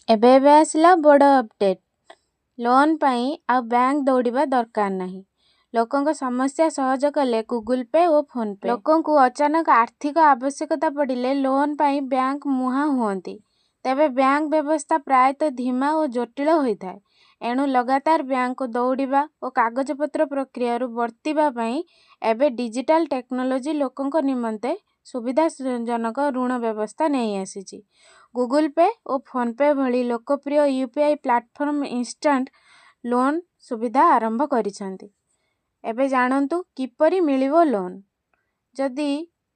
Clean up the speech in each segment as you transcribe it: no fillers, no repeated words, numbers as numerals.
ଏବେ ଏବେ ଆସିଲା ବଡ଼ ଅପଡ଼େଟ୍। ଲୋନ୍ ପାଇଁ ଆଉ ବ୍ୟାଙ୍କ ଦୌଡ଼ିବା ଦରକାର ନାହିଁ। ଲୋକଙ୍କ ସମସ୍ୟା ସହଜ କଲେ ଗୁଗୁଲ ପେ ଓ ଫୋନ୍ପେ। ଲୋକଙ୍କୁ ଅଚାନକ ଆର୍ଥିକ ଆବଶ୍ୟକତା ପଡ଼ିଲେ ଲୋନ୍ ପାଇଁ ବ୍ୟାଙ୍କ ମୁହାଁ ହୁଅନ୍ତି। ତେବେ ବ୍ୟାଙ୍କ ବ୍ୟବସ୍ଥା ପ୍ରାୟତଃ ଧୀମା ଓ ଜଟିଳ ହୋଇଥାଏ। ଏଣୁ ଲଗାତାର ବ୍ୟାଙ୍କକୁ ଦୌଡ଼ିବା ଓ କାଗଜପତ୍ର ପ୍ରକ୍ରିୟାରୁ ବର୍ତ୍ତିବା ପାଇଁ ଏବେ ଡିଜିଟାଲ ଟେକ୍ନୋଲୋଜି ଲୋକଙ୍କ ନିମନ୍ତେ ସୁବିଧାଜନକ ଋଣ ବ୍ୟବସ୍ଥା ନେଇ ଆସିଛି। ଗୁଗୁଲ ପେ ଓ ଫୋନ୍ପେ ଭଳି ଲୋକପ୍ରିୟ ୟୁପିଆଇ ପ୍ଲାଟଫର୍ମ ଇନଷ୍ଟାଣ୍ଟ ଲୋନ୍ ସୁବିଧା ଆରମ୍ଭ କରିଛନ୍ତି। ଏବେ ଜାଣନ୍ତୁ କିପରି ମିଳିବ ଲୋନ୍। ଯଦି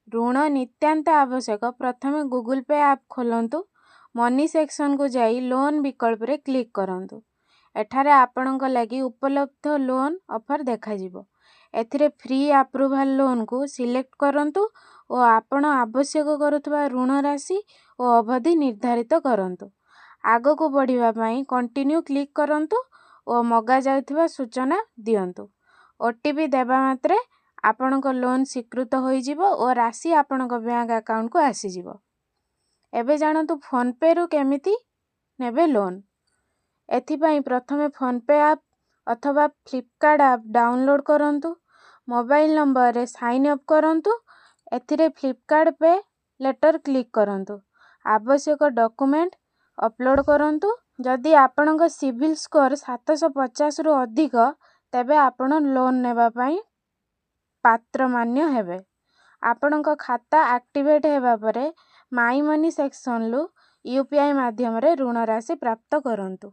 ଋଣ ନିତ୍ୟାନ୍ତ ଆବଶ୍ୟକ, ପ୍ରଥମେ ଗୁଗୁଲ ପେ ଆପ୍ ଖୋଲନ୍ତୁ। ମନି ସେକ୍ସନକୁ ଯାଇ ଲୋନ୍ ବିକଳ୍ପରେ କ୍ଲିକ୍ କରନ୍ତୁ। ଏଠାରେ ଆପଣଙ୍କ ଲାଗି ଉପଲବ୍ଧ ଲୋନ୍ ଅଫର୍ ଦେଖାଯିବ। ଏଥିରେ ପ୍ରି ଆପ୍ରୁଭାଲ୍ ଲୋନ୍କୁ ସିଲେକ୍ଟ କରନ୍ତୁ ଓ ଆପଣ ଆବଶ୍ୟକ କରୁଥିବା ଋଣ ରାଶି ଓ ଅବଧି ନିର୍ଦ୍ଧାରିତ କରନ୍ତୁ। ଆଗକୁ ବଢ଼ିବା ପାଇଁ କଣ୍ଟିନ୍ୟୁ କ୍ଲିକ୍ କରନ୍ତୁ ଓ ମଗାଯାଉଥିବା ସୂଚନା ଦିଅନ୍ତୁ। ଓଟିପି ଦେବା ମାତ୍ରେ ଆପଣଙ୍କ ଲୋନ୍ ସ୍ୱୀକୃତ ହୋଇଯିବ ଓ ରାଶି ଆପଣଙ୍କ ବ୍ୟାଙ୍କ ଆକାଉଣ୍ଟକୁ ଆସିଯିବ। ଏବେ ଜାଣନ୍ତୁ ଫୋନ୍ପେରୁ କେମିତି ନେବେ ଲୋନ୍। ଏଥିପାଇଁ ପ୍ରଥମେ ଫୋନ୍ପେ ଆପ୍ ଅଥବା ଫ୍ଲିପକାର୍ଟ ଆପ୍ ଡାଉନଲୋଡ଼୍ କରନ୍ତୁ। ମୋବାଇଲ ନମ୍ବରରେ ସାଇନ୍ ଅପ୍ କରନ୍ତୁ। ଏଥିରେ ଫ୍ଲିପକାର୍ଟ ପେ ଲେଟର୍ କ୍ଲିକ୍ କରନ୍ତୁ। ଆବଶ୍ୟକ ଡକୁମେଣ୍ଟ ଅପଲୋଡ଼ କରନ୍ତୁ। ଯଦି ଆପଣଙ୍କ ସିବିଲ୍ ସ୍କୋର 750ରୁ ଅଧିକ, ତେବେ ଆପଣ ଲୋନ୍ ନେବା ପାଇଁ ପାତ୍ର ମାନ୍ୟ ହେବେ। ଆପଣଙ୍କ ଖାତା ଆକ୍ଟିଭେଟ୍ ହେବା ପରେ ମାଇ ମନି ସେକ୍ସନରୁ ୟୁପିଆଇ ମାଧ୍ୟମରେ ଋଣ ରାଶି ପ୍ରାପ୍ତ କରନ୍ତୁ।